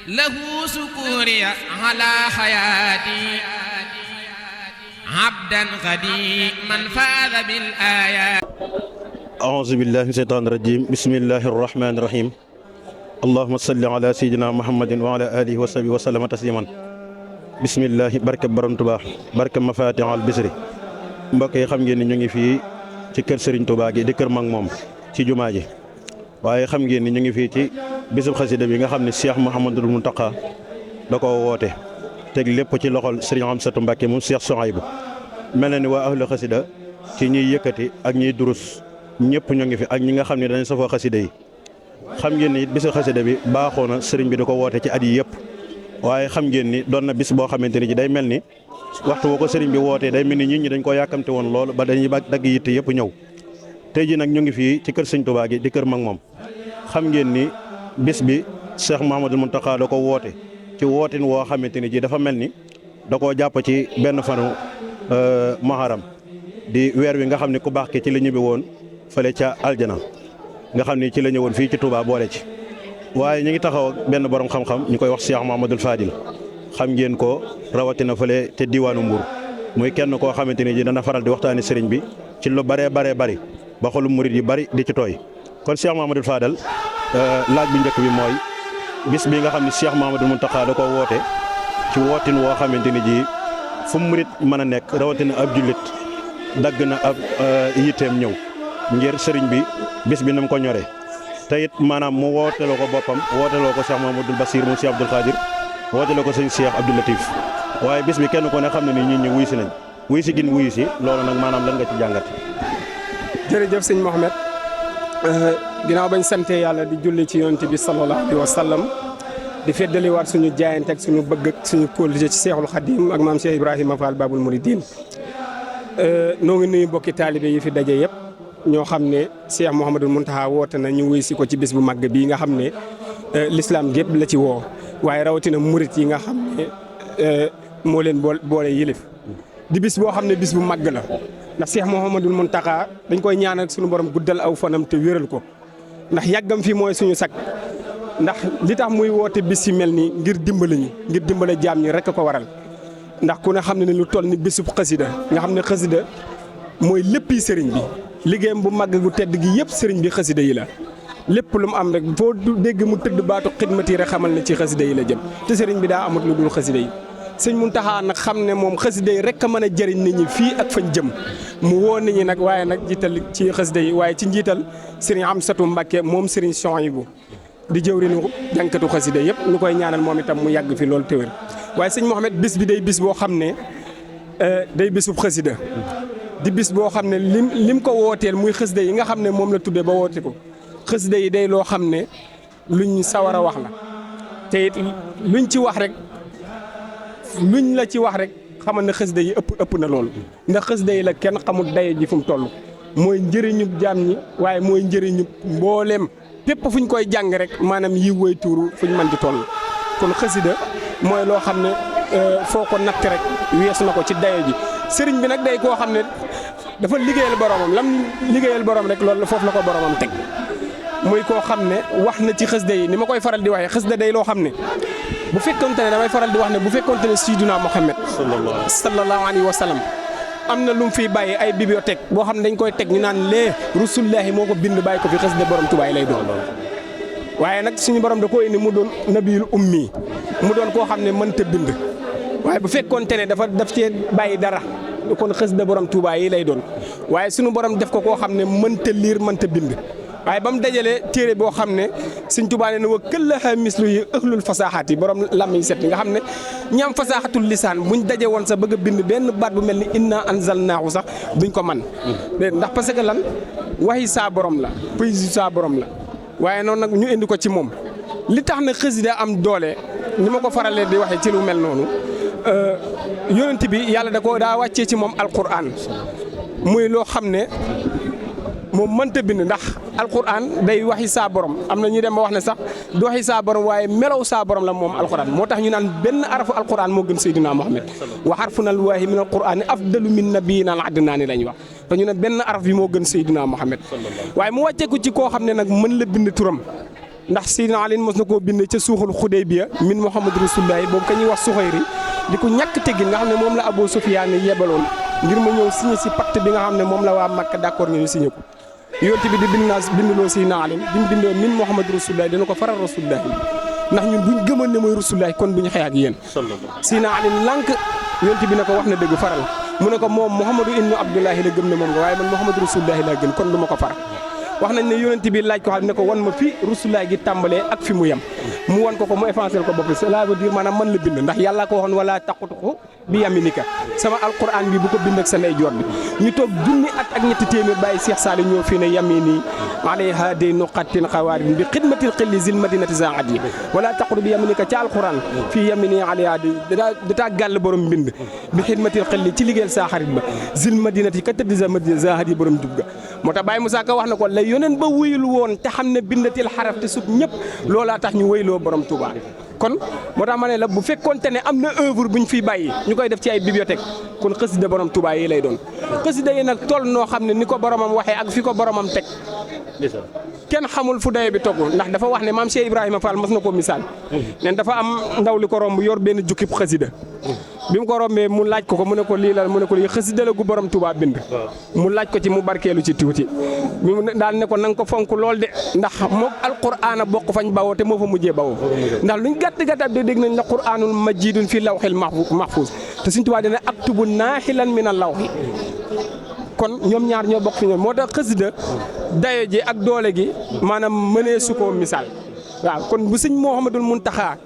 lahu sukuri ala hayati abdan qadiman faada bil ayat. a'uuzu billahi min shaytaani rajiim bismillahi rahmaani rahiim allahumma salli ala sayyidina muhammadin wa ala alihi wa sahbihi wa sallama tasliman. bismillahi barke borom Tuubaa barke mafatihul bisri. mbokk yi xam ngeen ni ñu ngi fii ci kër Serigne Touba gi di kër mag moom ci jumaa ji, waaye xam ngeen ni ñu ngi fii ci bisub xasida bi nga xam ne Cheikh Mouhamadul Mountakha da ko woote teg lépp ci loxol Serigne Amsatou Mbacké moom Cheikh Souhaïbou. mel na ni waa ahlu xasida ci ñiy yëkkati ak ñiy durus ñëpp ñu ngi fi ak ñi nga xam ne dañu safoo xasida yi. xam ngeen ni bisu xasida bi baaxoo na sëriñ bi da ko woote ci at yi yëpp, waaye xam ngeen ni doon na bis boo xamante ni ji day mel ni waxtu woo ko sëriñ bi wootee day mel ni nit ñi dañ koo yàkkamte woon loolu ba dañuy dagg yitte yëpp ñëw. tey ji nag ñu ngi fii ci kër Sëriñ Tuubaa gi di kër mag moom. xam ngeen ni bis bi Cheikh Mouhamadul Mountakha da ko woote ci wootin woo xamante ni ji dafa mel ni da koo jàpp ci benn fanu Muharram di weer wi nga xam ne ku baax ki ci la ñibbi woon fële ca aljana nga xam ni ci la ñëwoon fii ci Touba boole ci. waaye ñu ngi taxaw ak benn borom xam-xam ñu koy wax Cheikh Mouhamadoul Fadil, xam ngeen ko rawatina fële te diwaanu Mbour, muy kenn koo xamante ni ji dana faral di waxtaani sëriñ bi ci lu bëree bari ba xolu murid yi bari di ci tooy. kon Cheikh Mouhamadoul Fadal laaj bu njëkk bi mooy bis bi nga xam ne Cheikh Mouhamadoul Mountakha da ko woote ci wootin woo xamante ni ji fu murid mën a nekk rawatina ab jullit dagg na ab yitteem ñëw ngir sëriñ bi bis bi nam ko ñore te it maanaam mu wooteloo ko boppam wooteloo ko Cheikh Mouhamadoul Bassir mu Cheikh Abdoul Khadir wooteloo ko sëñ Cheikh Abdou Latif. waaye bis bi kenn ko ne xam ne ni nit ñi wuy si nañ wuy si gin wuy si loolu nag maanaam lan nga ci jàngat. jërëjëf sëñ Mohamed, ginnaaw bañ sante yàlla di julli ci yonent bi sallallahu alayhi wa sallam di feddaliwaat suñu jaayante ak suñu bëgg ak suñu kóolute ci Seexul Xadim ak maam Cheikh Ibrahima Fall Babul Mouridine. noo ngi nuyu mbokki taalibe yi fi daje yëpp ñoo xam ne Cheikh Mouhamadoul Mountakha woote na ñu wuy si ko ci bis bu màgg bii nga xam ne l'islam gépp la ci woo, waaye rawatina murit yi nga xam ne moo leen boole yilif di bis boo xam ne bis bu màgg la. ndax Cheikh Mouhamadoul Mountakha dañ koy ñaanal suñu borom guddal aw fanam te wéral ko, ndax yàggam fi mooy suñu sag. ndax li tax muy woote bis yi mel nii ngir dimbali ñu ngir dimbale jaam ñi rek a ko waral. ndax ku ne xam ne lu toll ni bisub xasida nga xam ne xasida mooy léppi sëriñ bi, liggéeyam bu màgg gu tedd gi yëpp sëriñ bi xasida yi la. lépp lu mu am rek foo dégg mu tëdd baatu xidmati rek xamal ne ci xasida yi la jëm te sëriñ bi daa amut lu dul xasida yi. sëñ Mountakha nag xam ne moom xasida yi rek a mën a jëriñ nit ñi fii ak fañ jëm mu woo nit ñi nag, waaye nag jiital ci xasida yi waaye ci njiital sëriñ Amsatou Mbacké moom sëriñ Souhaïbou di jëwriñu jànkatu xasida yëpp ñu koy ñaanal moom itam mu yàgg fi loolu te wér. waaye sëñ Mohamed, bis bi day bis boo xam ne day bisub xasida di bis boo xam ne lim ko wooteel muy xasida yi nga xam ne moom la tuddee ba woote ko. xasida yi day loo xam ne luñ sawar a wax la te it luñ ci wax rek luñ la ci wax rek xamal ne xasida yi ëpp na loolu, ndax xasida yi la kenn xamul daye ji fu mu toll. mooy njëriñu jaam ñi waaye mooy njëriñu mbooleem pépp fu ñu koy jàng rek maanaam yi woy tuuru fu ñu mën di toll. kon xasida mooy loo xam ne foo ko natt rek weesu na ko ci daye ji. sëriñ bi nag day koo xam ne dafa liggéeyal boromam lam liggéeyal borom rek loolu foofu la ko boromam teg. muy koo xam ne wax na ci xasida yi ni ma koy faral di waxee xasida day loo xam ne bu fekkonte ne damay faral di wax ne bu fekkonte ne Sayyiduna Muhammad sallallahu alayhi wa sallam am na lu mu fiy bàyyi ay bibliothèque boo xam ne dañ koy teg ñu naan lee Rasulullahi moo ko bind bàyyi ko fi xasida borom Tuubaa lay doon. waaye nag suñu borom da ko indi mu doon nabiyul ummi mu doon koo xam ne mënta bind, waaye bu fekkonte ne daf cee bàyyi dara kon xasida borom Tuubaa yi lay doon. waaye suñu borom def ko koo xam ne mënta liir mënta bind. waaye ba mu dajalee téere boo xam ne Sëñ Tuubaa ne wa këllaha mislu yi ëxlul fasaaxaat yi borom làmmiñ set nga xam ne ñaam fasaaxatul lisaan buñ daje woon sax bëgg a bind benn baat bu mel ni inna anzalnaahu sax duñ ko man ndax parce que lan waxi saa borom la poésie saa borom la. waaye noonu nag ñu indi ko ci moom li tax na xasida am doole ni ma ko faralee di waxee ci lu mel noonu yonent bi yàlla daa wàccee ci moom alquran muy loo xam ne moom mënta bind ndax alquran day waxi saa borom. am na ñu dem ba wax ne sax du waxi saa borom waaye melow saa borom la moom alquran moo tax ñu naan benn arafu alquran moo gën Seydina Muhammad wa harfunal waahi min alquran afdalu min nabiyina al adnaani lañ wax te ñu ne benn araf bi moo gën Seydina Muhammad waaye mu wàcceeku ci koo xam ne nag mën la bind turam ndax Seydina Ali mos na koo bind ca suuxul Xudaybiya min Muhammad Rasulullah boobu ka ñuy wax Suxayri di ko ñàkk teggin nga xam ne moom la Abu Sufyaan yebaloon ngir ma ñëw signé si pacte bi nga xam ne moom la waa Makka d'accord nga ñu signé ko yonent bi di bindloo Seydina Ali bi mu bindoo min Muhammad Rasulullah dina ko faral Rasulullah ndax ñun buñ gëmoon ne mooy Rasulullah kon buñu xëy ak yéen Seydina Ali lànk yonent bi ne ko wax na dëgg faral mu ne ko moom Muhammadu ibnu Abdullahi la gëm ne moom nga waaye man Muhammadu Rasulullah laa gën kon du ma ko faral wax nañ ne yonent bi laaj ko xam ne ko wan ma fi Rasulullah gi tàmbalee ak fi mu yem mu wan ko mu effacé ko bopp cela veut dire maanaam man la bind ndax yàlla ko waxoon wala taqutuhu bi yaminika sama alquran bi bu ko bind ak sa ndeyjoor bi ñu toog junni at ak ñetti téeméer bàyyi Cheikh Saliou ñëw fii ne yamini alayha day nuqatin xawaarin bi xidmatil xilli zil madinati zaat yi wala taqutu bi yaminika ca alquran fii yamini alayha dataa gàll borom mbind bi xidmatil xilli ci liggéeyal saa xarit ba zil madinati ka tëdd za madina zaat yi borom jub ga moo tax Baye Moussa Ka wax na ko la yoneen ba wuyul woon te xam ne bindatil xaraf te sub ñëpp loolaa tax ñu wëyloo borom Touba kon moo tax ma ne la bu fekkoonte ne am na œuvre bu ñu fiy bàyyi ñu koy def ci ay bibliothèque kon xasida borom Touba yi lay doon xasida yi nag toll noo xam ne ni ko boromam waxee ak fi ko boromam teg kenn xamul fu daye bi togg ndax dafa wax ne maam Cheikh Ibrahima Fall mas na ko misaal nen dafa am ndaw li ko romb yor benn jukkib xasida bi mu ko rombee mu laaj ko mu ne ko lii la mu ne ko lii xasida la gu borom Touba bind mu laaj ko ci mu barkeelu ci tuuti bi mu daal ne ko na nga ko fonk lool de ndax moog alquraan bokk fañ bawoo te moo fa mujjee bawoo ndax luñ gàtt ab de dégg nañ la quraanul majidun fi lawxil mahfuus te Sëñ Touba dina aktubu naaxilan min al lawxi kon ñoom ñaar ñoo bokk fi ñoom moo tax xasida dayo ji ak doole gi maanaam mënee su koo misaal waaw kon bu Sëñ Mouhamadul Muntaxa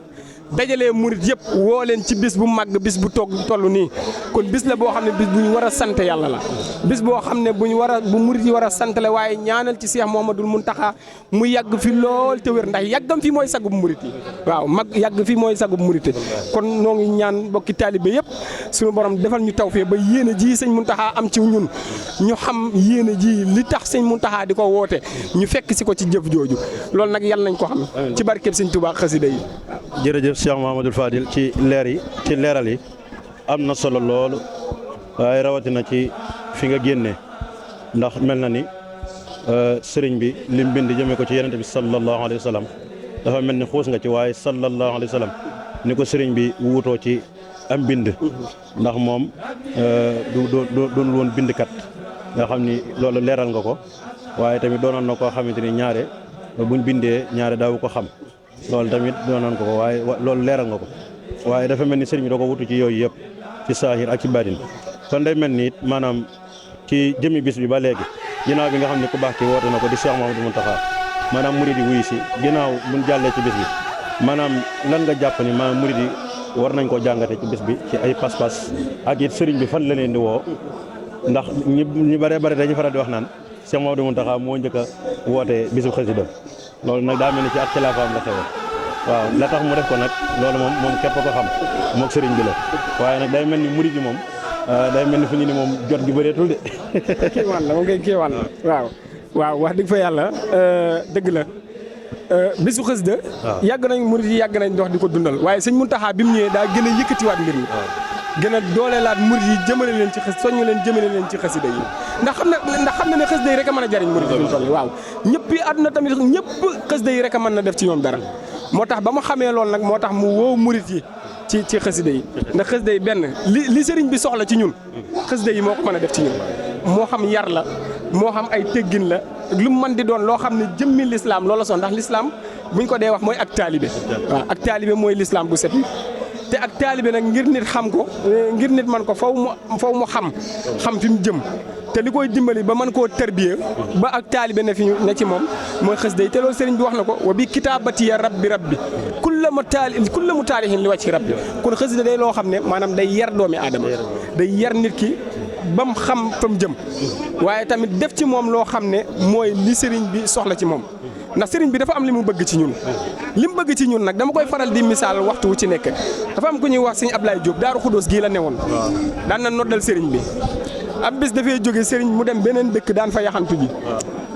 dajalee murit yëpp woo leen ci bis bu màgg bis bu toll nii kon bis la boo xam ne bis bu ñu war a sant yàlla la bis boo xam ne bu murit yi war a sant la waaye ñaanal ci Cheikh Mouhamadoul Mountakha mu yàgg fi lool te wér ndax yàggam fi mooy sagub murit yi waaw yàgg fi mooy sagub murit yi kon noo ngi ñaan mbokki taalibe yëpp suñu borom defal ñu tawfeex ba yéene ji sëñ Mountakha am ci ñun ñu xam yéene ji li tax sëñ Mountakha di ko woote ñu fekk si ko ci jëf jooju loolu nag yàlla nañ ko xam ci barkeb sëñ Touba xasida yi. jërëjëf Cheikh Mouhamadoul Fadil ci leer yi ci leeral yi am na solo loolu waaye rawatina ci fi nga génnee ndax mel na ni sëriñ bi lim bind jëmee ko ci yonent bi sallallahu alayhi wa sallam dafa mel ni xuus nga ci waaye sallallahu alayhi wa sallam ni ko sëriñ bi wuutoo ci am bind ndax moom doon woon bindkat nga xam ni loolu leeral nga ko waaye tamit doonoon na koo xamante ni ñaare buñ bindee ñaare daawu ko xam loolu tamit doonoon ko waaye loolu leeral nga ko waaye dafa mel ni sëriñ bi doo ko wutu ci yooyu yëpp ci saahir ak ci baatin kon day mel ni maanaam ci jëmmi bis bi ba léegi ginnaaw bi nga xam ne ku baax ki woote na ko di Cheikh Mouhamadoul Mountakha maanaam murid yi wuyu si ginnaaw buñ jàllee ci bis bi maanaam lan nga jàpp ni maanaam murid yi war nañ koo jàngate ci bis bi ci ay pas-pas ak it sëriñ bi fan la leen di woo ndax ñu bare bare dañu faral di wax naan Cheikh Mouhamadoul Mountakha moo njëkk a woote bisu xasida loolu nag daa mel ni ci ak xilaafaam la xewe waaw la tax mu def ko nag loolu moom képp ko xam moog sëriñ bi la waaye nag day mel ni murid yi moom day mel ni fu ñu ni moom jot gi bëreetul de. kéemaan la moom kay kéemaan la waaw wax dëgg fa yàlla dëgg la bisu xasida yàgg nañ murid yi yàgg nañ dox di ko dundal waaye sëñ Mountakha bi mu ñëwee daa gën a yëkkatiwaat mbir mi gën a dooleelaat murid yi jëmale leen ci soññu leen jëmale leen ci xasida yi ndax xam na ne xasida yi rek a mën a jariñ murid yi fi mu toll waaw ñëpp yi àdduna tamit ñëpp xasida yi rek a mën na def ci ñoom dara moo tax ba mu xamee loolu nag moo tax mu woo murid yi ci xasida yi ndax xasida yi benn li sëriñ bi soxla ci ñun xasida yi moo ko mën a def ci ñun moo xam yar la moo xam ay teggin la lu mu mën di doon loo xam ne jëmmi lislaam loola son ndax lislaam buñ ko dee wax mooy ak taalibe waaw ak taalibe mooy lislaam bu set te ak taalibe nag ngir nit xam ko ngir nit man ko faw mu xam fi mu jëm te li koy dimbali ba mën koo tarbiya ba ak taalibe ne ci moom mooy xasida yi te loolu sëriñ bi wax na ko wa bi kitaabati ya rabbi kulla mu taalihin li wàcc rabbi kon xasida day loo xam ne maanaam day yar doomi aadama day yar nit ki ba mu xam fa mu jëm waaye tamit def ci moom loo xam ne mooy li sëriñ bi soxla ci moom ndax sëriñ bi dafa am li mu bëgg ci ñun li mu bëgg ci ñun nag dama koy faral di misaal waxtu wu ci nekk dafa am ku ñuy wax sëñ Ablaye Diop Daaru Xudóos gii la newoon daan na noddal sëriñ bi ab bis dafay jóge sëriñ mu dem beneen dëkk daan fa yaxantu ji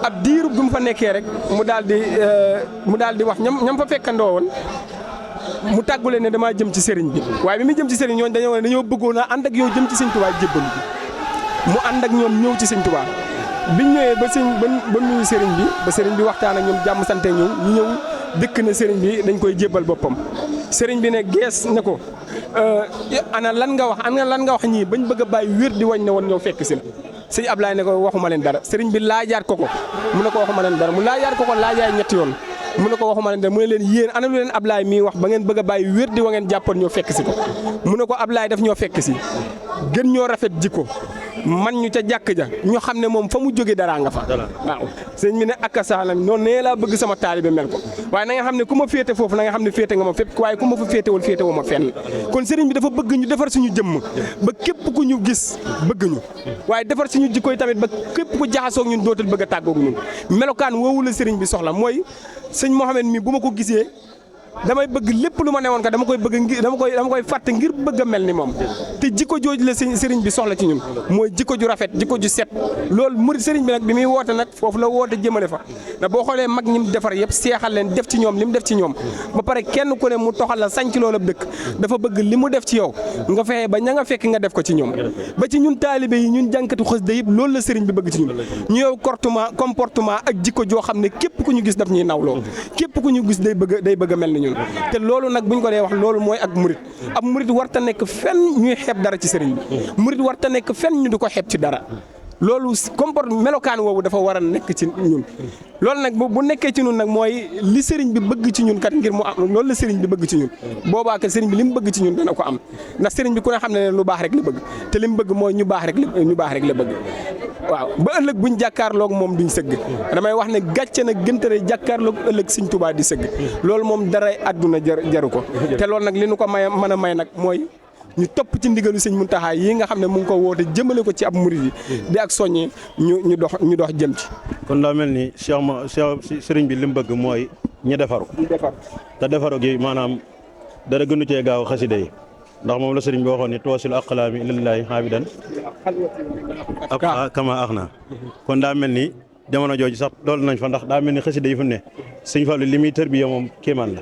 ab diiru bu mu fa nekkee rek mu daal di wax ñam fa fekkandoo woon mu tàggule ne damaa jëm ci sëriñ bi waaye bi muy jëm ci sëriñ ñooñu dañoo bëggoon a ànd ak yow jëm ci sëñ Tuubaa jébbalu bi mu ànd ak ñoom ñëw ci sëñ Tuubaa biñ ñëwee ba nuyu sëriñ bi ba sëriñ bi waxtaan ak ñoom jàmm sante ñu ñëw dëkk na sëriñ bi dañ koy jébbal boppam sëriñ bi ne gees ne ko ana lan nga wax ñii bañ bëgg a bàyyi wér di wañ ne woon ñëw fekk si la sëñ Ablaye ne ko waxuma leen dara sëriñ bi laajaat ko mu ne ko waxuma leen dara mu laajaat ko laajaay ñetti yoon mu ne ko waxuma leen dara mu ne leen yéen ana lu leen Ablaye mii wax ba ngeen bëgg a bàyyi wér di wa ngeen jàppoon ñoo fekk si ko mu ne ko Ablaye daf ñoo fekk si gën ñoo rafet jikko man ñu ca jàkk ja ñu xam ne moom fa mu jóge dara nga fa waaw sëñ bi ne akasaanam noonu nee laa bëgg sama taalibe mel ko waaye na nga xam ne ku ma féete foofu na nga xam ne féete nga ma fépp waaye ku ma fa féetewul féete woo ma fenn kon sëriñ bi dafa bëgg ñu defar suñu jëmm ba képp ku ñu gis bëgg ñu waaye defar suñu jikko yi tamit ba képp ku jaxasoog ñun dootul bëgg a tàggoog ñun melokaan woowu la sëriñ bi soxla mooy sëñ Mouhamed mi bu ma ko gisee damay bëgg lépp lu ma newoon ka dama koy bëgg ngir dama koy fàtte ngir bëgg a mel ni moom te jikko jooju la sëriñ bi soxla ci ñun mooy jikko ju rafet jikko ju set loolu murid sëriñ bi nag bi muy woote nag foofu la woote jëmale fa ndax boo xoolee mag ñi mu defar yëpp seexal leen def ci ñoom li mu def ci ñoom ba pare kenn ku ne mu toxal la sanc loolu ab dëkk dafa bëgg li mu def ci yow nga fexe ba ña nga fekk nga def ko ci ñoom ba ci ñun taalibe yi ñun jànkatu xasida yëpp loolu la sëriñ bi bëgg ci ñun ñu yow comportement ak jikko joo xam ne képp ku ñu gis daf ñuy nawloo képp ku ñu gis day bëgg a mel ni ñun te loolu nag buñ ko dee wax loolu mooy ak murit ab murit warta nekk fenn ñuy xeeb dara ci sëriñ bi murit warta nekk fenn ñu di ko xeeb ci dara loolu melokaan woowu dafa war a nekk ci ñun loolu nag bu nekkee ci ñun nag mooy li sëriñ bi bëgg ci ñun kat ngir mu am loolu la sëriñ bi bëgg ci ñun boobaa kat sëriñ bi li mu bëgg ci ñun dana ko am ndax sëriñ bi ku ne xam ne lu baax rek la bëgg te li mu bëgg mooy ñu baax rek la bëgg waaw ba ëllëg buñ jàkkaarloog moom duñ sëgg damay wax ne gàcce na gëntare jàkkaarloog ëllëg Sëriñ Tuubaa di sëgg loolu moom dara àdduna jaru ko te loolu nag li nu ko mën a may nag mooy ñu topp ci ndigalu Sëriñ Muntaxa yi nga xam ne mu ngi ko woote jëmale ko ci ab murid yi di ak soññi ñu dox jëm ci kon daa mel ni Cheikh sëriñ bi li mu bëgg mooy ñi defaru te defaru gi maanaam dara gënu cee gaaw xasida yi ndax moom la sëriñ bi waxoon ni toosil aqlaami ilallaahi xaabidan kama ax na kon daa mel ni jamono jooju sax dool nañ fa ndax daa mel ni xasida yi fu ne sëñ Fallu li muy tërbiya moom kéemaan la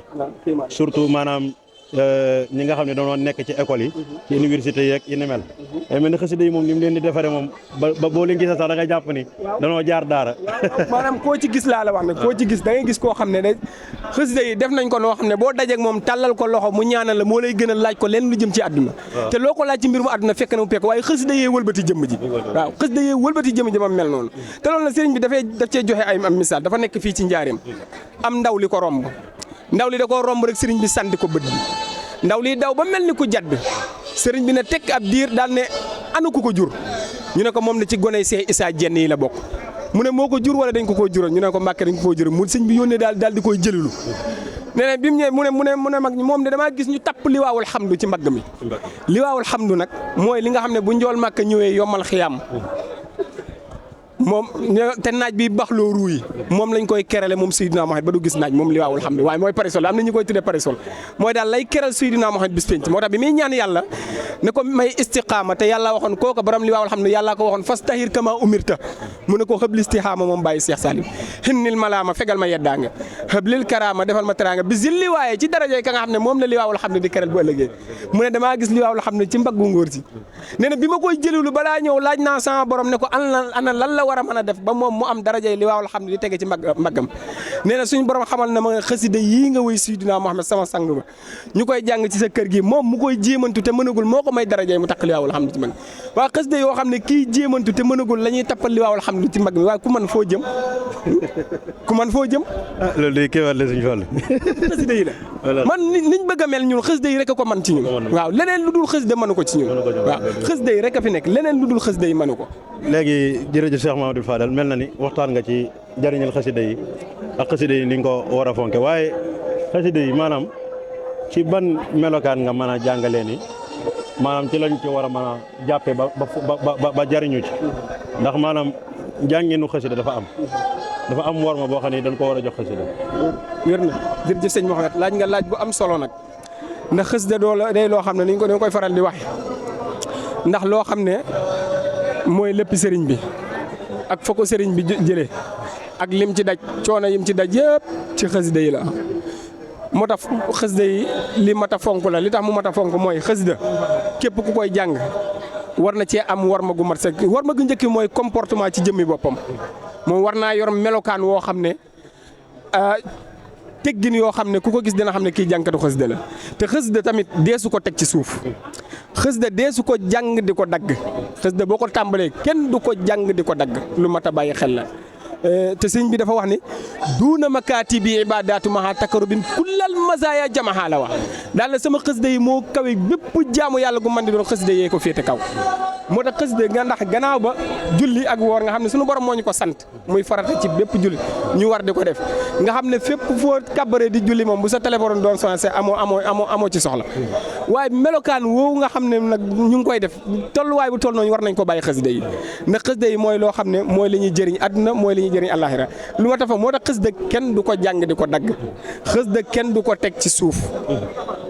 surtout maanaam ñi nga xam ne dañoo nekk ci école yi ci université yeeg yi ni mel ay mel ni xasida yi moom li mu leen di defaree moom ba boo leen gisee sax da ngay jàpp ni danoo jaar daara maanaam koo ci gis laa la wax ne koo ci gis da ngay gis koo xam ne da xasida yi def nañ ko noo xam ne boo dajeek moom tàllal ko loxo mu ñaanal la moo lay gën a laaj ko leen lu jëm ci àdduna te loo ko laaj ci mbir mu àdduna fekk na mu pekk waaye xasida yee wëlbati jëmm ji waaw xasida yee wëlbati jëmm ji ma mel noonu te loolu la sëriñ bi daf cee joxe ay am misaal dafa nekk fii ci njaareem am ndaw li ko romb ndaw li da koo romb rek sëriñ bi sànni ko bët bi ndaw lii daw ba mel ni ku jadd sëriñ bi ne tekk ab diir daal ne anu ku ko jur ñu ne ko moom ne ci goney Seex Isaa Jenn yi la bokk mu ne moo ko jur wala dañ ko koo jural ñu ne ko Mbàkke dañ ko koo jural mu sëñ bi yónnee daal di koy jëlilu nee na bi mu ñëwee mu ne mag moom de damaa gis ñu tapp liwaawul xamdu ci mbagg mi liwaawul xamdu nag mooy li nga xam ne bu njool Màkka ñëwee yomal xiyaam moom te naaj bi baxloo ruuy moom lañ koy kerale moom Seydina Muhammad ba du gis naaj moom li waawul xam ne waaye mooy parasol am na ñu koy tuddee parasol mooy daal lay keral Seydina Muhammad bis penc moo tax bi muy ñaan yàlla ne ko may istiqaama te yàlla waxoon kooka borom li waawul xam ne yàlla ko waxoon fastahir kama umirta mu ne ko xëbli istiqaama moom bàyyi Cheikh Salim hinnil malaama fegal ma yeddaanga xëblil karaama defal ma teraanga bi zilli waaye ci daraja ka nga xam ne moom la li waawul xam ne di keral bu ëllëgee mu ne damaa gis li waawul xam ne ci mbaggu ngóor si nee na bi ma koy jëlulu balaa ñëw laaj naa sama borom ne ko ana lan la war a mën a def ba moom mu am darajay li waawul xam ne di tege ci mbaggam nee na suñu borom xamal na ma xasida yii nga woy Seydina Muhammad sama sang ba ñu koy jàng ci sa kër gi moom mu koy jéemantu te mënagul moo ko may darajay mu takk li waawul xam ne ci man waa xasida yoo xam ne kii jéemantu te mënagul la ñuy tappal li waawul xam ne ci mbagg mi waaye ku man foo jëm loolu day kéewaat la suñu Fallu xasida yi la man niñ bëgg a mel ñun xasida yi rek a ko man ci ñun waaw leneen lu dul xasida mënu ko ci ñun waaw xasida yi rek a fi nekk leneen lu dul xasida yi mënu ko léegi jërëjëf Cheikh Mamadou Fadal mel na ni waxtaan nga ci jariñal xasida yi ak xasida yi ni nga ko war a fonke waaye xasida yi maanaam ci ban melokaan nga mën a jàngalee ni maanaam ci lañ ci war a mën a jàppe ba jariñu ci ndax maanaam njànginu xasida dafa am worma boo xam ne dañ ko war a jox xasida wér na jërëjëf sëñ Mouhamed laaj nga laaj bu am solo nag ndax xasida day loo xam ne ni ñu koy faral di waxe ndax loo xam ne mooy lépp sëriñ bi ak fa ko sëriñ bi jëlee ak lim ci daj coono yim ci daj yëpp ci xasida yi la moo tax xasida yi li mat a fonk la li tax mu mat a fonk mooy xasida képp ku koy jàng war na cee am warma gu mat sëkk warma gu njëkk mooy comportement ci jëmmi boppam moom war naa yor melokaan woo xam ne teggin yoo xam ne ku ko gis dina xam ne kii jànkatu xasida la te xasida tamit deesu ko teg ci suuf xasida deesu ko jàng di ko dagg xasida boo ko tàmbalee kenn du ko jàng di ko dagg lu mat a bàyyi xel la te sëñ bi dafa wax ni duuna makaati bi ibadaatu maha takarubin kullal mazaya jamaha la wax daal na sama xasida yi moo kawe bépp jaamu yàlla gu man di doon xasida yee ko féete kaw moo tax xasida nga ndax gannaaw ba julli ak woor nga xam ne suñu borom moo ñu ko sant muy farata ci bépp julli ñu war di ko def nga xam ne fépp foo kàbbaree di julli moom bu sa téléphone doon sonné amoo ci soxla waaye melokaan woowu nga xam ne nag ñu ngi koy def tolluwaay bu toll noonu war nañ ko bàyyi xasida yi ndax xasida yi mooy loo xam ne mooy li ñuy jëriñ àdduna mooy li ñuy jëriñ àllaaxira lu ma tafa moo tax xasida kenn du ko jàng di ko dagg xasida kenn du ko teg ci suuf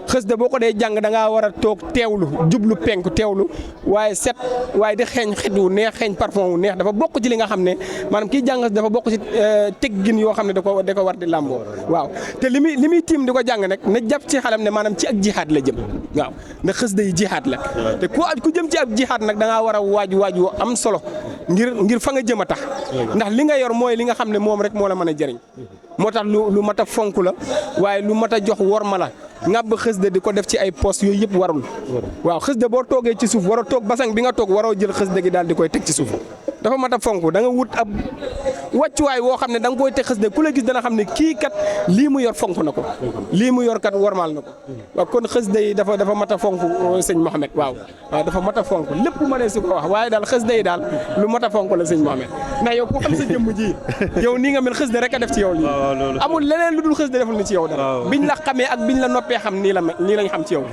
xasida boo ko dee jàng da ngaa war a toog teewlu jublu penku teewlu waaye set waaye di xeeñ xet wu neex xeeñ parfum wu neex dafa bokk ci li nga xam ne maanaam kii jàng dafa bokk ci teggin yoo xam ne da ko war di làmboo waaw te li muy tiim di ko jàng nag na jàpp ci xalam ne maanaam ci ak jihaad la jëm waaw ndax xasida yi jihaad la te ku jëm ci ak jihaad nag da ngaa war a waaj wu am solo ngir fa nga jëm a tax ndax li nga yor mooy li nga xam ne moom rek moo la mën a jëriñ moo tax lu mat a fonk la waaye lu mat a jox worma la ngàbb xasida di ko def ci ay poste yooyu yëpp warul waaw xasida boo toogee ci suuf waroo toog basang bi nga toog waroo jël xasida gi daal di koy teg ci suuf dafa mat a fonk da nga wut ab wàccuwaay woo xam ne da nga koy teg xasida ku la gis dana xam ne kii kat lii mu yor fonk na ko lii mu yor kat wormaal na ko waaw kon xasida yi dafa mat a fonk sëñ Mohamed waaw dafa mat a fonk lépp ma ne su ko wax waaye daal xasida yi daal lu mat a fonk la sëñ Mohamed ndax yow ku xam sa jëmm ji yow nii nga mel xasida rek a def ci yow lii amul leneen lu dul xasida deful ni ci yow dara biñ la xamee ak biñ la noppee xam nii lañ xam ci yow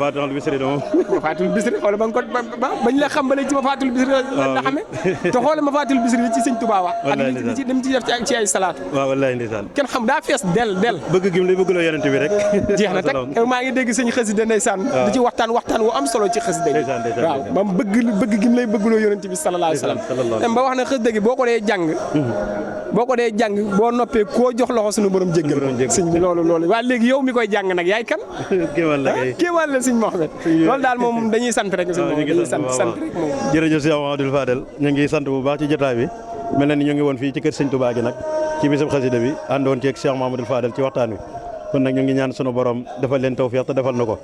Mafatul Bisri xoolal ba nga ko bañ la xam ba léegi ci Mafatul Bisri la xamee te xoolal Mafatul Bisri li ci sëñ Tuubaa wax ak li ci dem ci def ci ay salaatu waaw wallahi ndeysaan kenn xam daa fees del bëgg gim lay bëggloo yonent bi rek jeex na teg maa ngi dégg sëñ xasida ndeysaan di ci waxtaan wu am solo ci xasida yi waaw ba mu bëgg gim lay bëggloo yonent bi sallallahu alayhi wa sallam ba wax na xasida gi boo ko dee jàng boo noppee koo jox loxo suñu borom jéggal sëñ bi loolu waaye léegi yow mi koy jàng nag yaay kan kéemaan la sëñ Mohamed loolu daal moom dañuy sant rek sëñ Mohamed dañuy sant rek moom jërëjëf Cheikh Mahamadou Fadel ñu ngi sant bu baax ci jotaay bi mel na ni ñu ngi woon fii ci kër sëñ Touba gi nag ci bisub xasida bi àndoon ci ak Cheikh Mahamadou Fadel ci waxtaan wi kon nag ñu ngi ñaan sunu borom defal leen tawfiq te defal na ko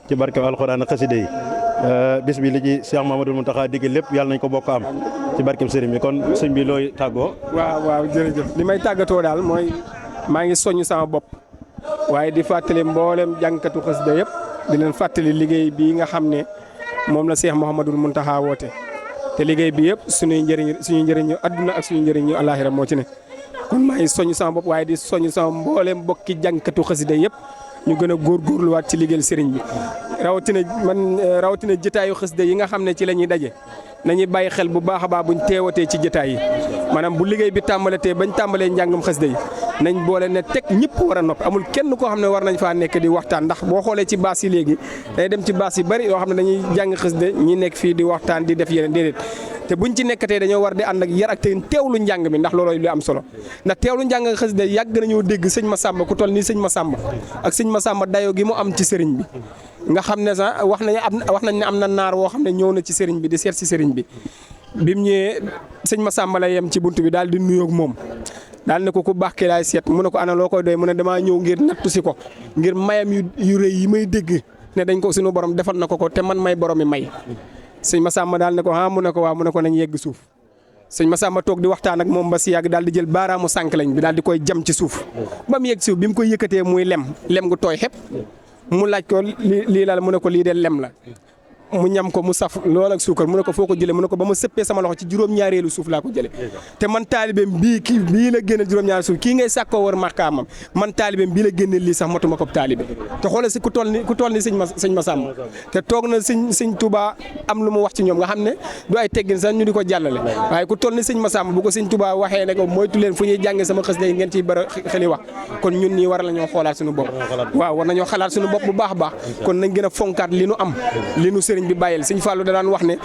ci barke alxuraan ak xasida yi bis bi li ci Cheikh Mahamadou Mountakha digg lépp yàlla nañ ko bokk am ci barkeem sëriñ bi kon sëñ bi looy tàggoo waaw jërëjëf li may tàggatoo daal mooy maa ngi soññ sama bopp waaye di fàttali mboolem jànkatu xasida yëpp di leen fàttali liggéey bii nga xam ne moom la Cheikh Mouhamadoul Mountakha woote te liggéey bi yëpp suñuy njëriñu adduna ak suñu njëriñu àllaaxira moo ci ne kon maa ngi soññ sama bopp waaye di soññ sama mboolem mbokki jànkatu xasida yëpp ñu gën a góorgóorluwaat ci liggéeyal sëriñ bi rawatina jotaayu xasida yi nga xam ne ci la ñuy daje nañuy bàyyi xel bu baax a baax buñ teewatee ci jotaay yi maanaam bu liggéey bi tàmbalatee bañ tàmbalee njàngum xasida yi nañ boole ne teg ñëpp war a noppi amul kenn koo xam ne war nañ faa nekk di waxtaan ndax boo xoolee ci baas yi léegi day dem ci baas yi bari yoo xam ne dañuy jàng xasida ñi nekk fii di waxtaan di def yeneen déedéet te buñ ci nekkatee dañoo war di ànd ak yar ak teewlu njàng mi ndax looloo lu am solo ndax teewlu njàng xasida yàgg nañoo dégg sëñ Massamba ku toll nii sëñ Massamba ak sëñ Massamba dayoo gi mu am ci sëriñ bi nga xam ne sax wax nañ ne am na naar woo xam ne ñëw na ci sëriñ bi di seet si sëriñ bi bi mu ñëwee sëñ Massamba la yem ci bunt bi daal di nuyoog moom daal ne ko ku baax ki laay seet mu ne ko ana loo koy doy mu ne damaa ñëw ngir nattu si ko ngir mayam yu rëy yi may dégg ne dañ ko suñu borom defal na ko te man may borom mi may sëñ Massamba daal ne ko mu ne ko waaw mu ne ko nañ yegg suuf sëñ Massamba toog di waxtaan ak moom ba si yàgg daal di jël baaraamu sànq lañ bi daal di koy jam ci suuf ba mu yegg suuf bi mu koy yëkkatee muy lem gu tooy xepp mu laaj ko lii la mu ne ko lii de lem la mu ñam ko mu saf lool ak suukar mu ne ko foo ko jëlee mu ne ko ba ma sëppee sama loxo ci juróom-ñaareelu suuf laa ko jëlee te man taalibeem bii la génneel juróom-ñaareelu suuf kii ngay sàkkoo war màkkaamam man taalibeem bii la génneel lii sax matuma ko taalibe te xoolal si ku toll ni sëñ Massamba te toog na sëñ Touba am lu mu wax ci ñoom nga xam ne du ay teggin sax ñu di ko jàllale waaye ku toll ni sëñ Massamba bu ko sëñ Touba waxee ne ko moytu leen fu ñuy jàngee sama xës day ngeen ciy bëri xeli wax kon ñun ñii war nañoo xoolaat suñu bopp waaw war nañoo xalaat suñu bopp bu baax a baax kon nañ gën a fonkaat li nu am li nu sëriñ bi bàyyil sëñ Fallou da daan wax ne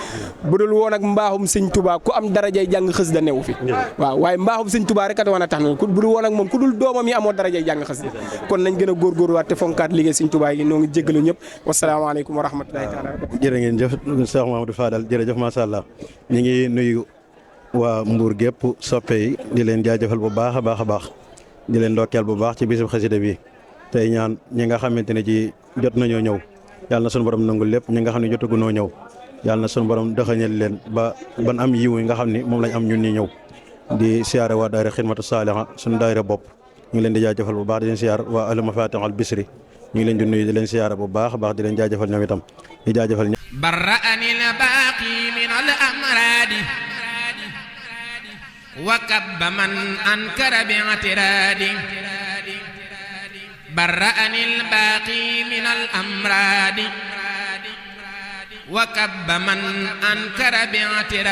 bu dul woon ak mbaaxum sëñ Touba ku am darajay jàng xasida newu fi waaw waaye mbaaxum sëñ Touba rek a tax na bu dul woon ak moom ku dul doomam yi amoo darajay jàng xasida kon nañ gën a góorgóorluwaat te fonkaat liggéey sëñ Touba yi noo ngi jéggalu ñëpp wasalaamaaleykum wa rahmatulahi taala jërë ngeen jëf Cheikh Mahamadou Fadal jërëjëf macha allah ñu ngi nuyu waa Mbour gépp soppe yi di leen jaajëfal bu baax a baax di leen ndokkeel bu baax ci bisub xasida bi tey ñaan ñi nga xamante ne ci jot nañoo ñëw yàlla na sunu borom nangul lépp ñi nga xam ne jotagunoo ñëw yàlla na sunu borom dëxañal leen ba ban am yiw yi nga xam ne moom lañ am ñun ñi ñëw di siyaare waa daayira xidmatu saaliha sunu daayira bopp ñu ngi leen di jaajëfal bu baax di leen siyaar waa ahlu mafatih al bisri ñu ngi leen di nuyu di leen siyaare bu baax baax di leen jaajëfal ñoom itam di jaajëfal برأني الباقي من الأمراض وكب من أنكر باعترادي برأني الباقي من الأمراض وكب من أنكر باعترادي